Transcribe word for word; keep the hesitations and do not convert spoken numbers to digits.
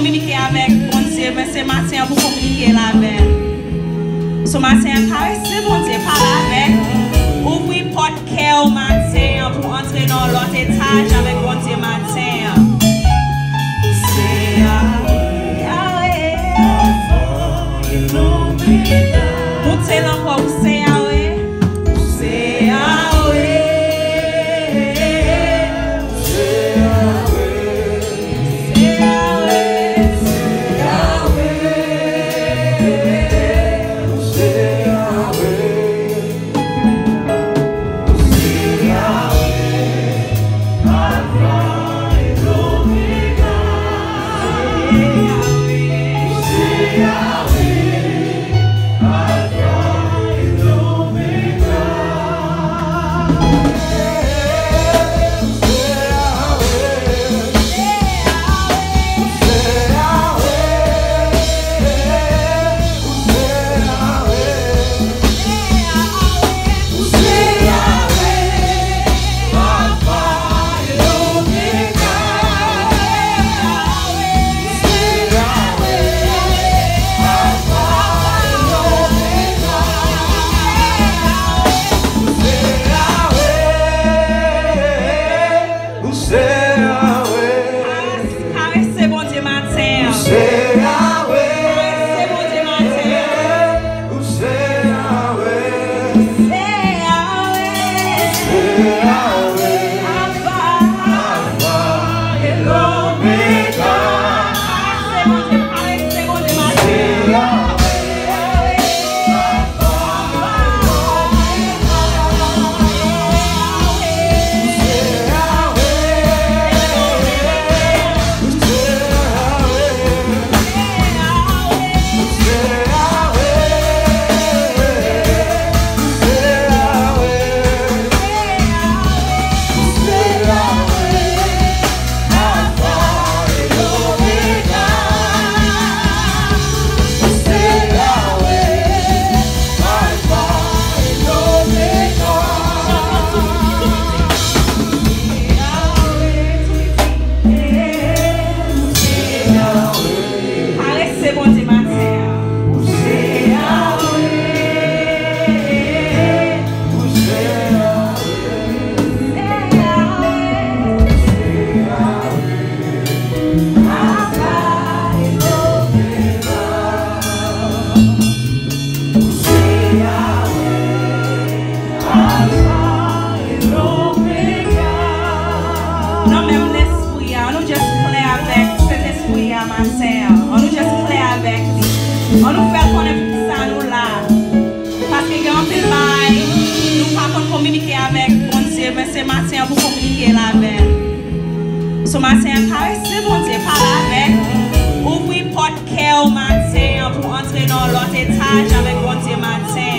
kominike avèk Bondye, men se maten an pou kominike l avè l. So maten an, karese Bondye, pale avè l. Ouvri pòt kè w maten an pou antre nan yon lòt etaj avèk Bondye maten an. Ou se Yahweh, Yahweh. Moute l ankò, ou se Yahweh. Ou se Yahweh. Ou se Yahweh. Ou se Yahweh. Karese Bondye maten an. Ou se Yahweh. Karese Bondye maten an. Ou se Yahweh. Ou se Yahweh. Ou se Yahweh. Alpha. Alpha et Omega. Karese Bondye, karese Bondye maten an. Karese Bondye maten an. Nan menm lespri a, ann nou just klè avèk Sentespri a maten an. Ann nou just klè avèk li. Ann nou fè l konnen poukisa nou la. Paske gen anpil bagay, nou pa konn kominike avèk Bondye, men se maten an pou kominike l avè l. So maten an, karese Bondye, pale avè l. Ouvri pòt kè w maten an pou antre nan yon lòt etaj avèk Bondye maten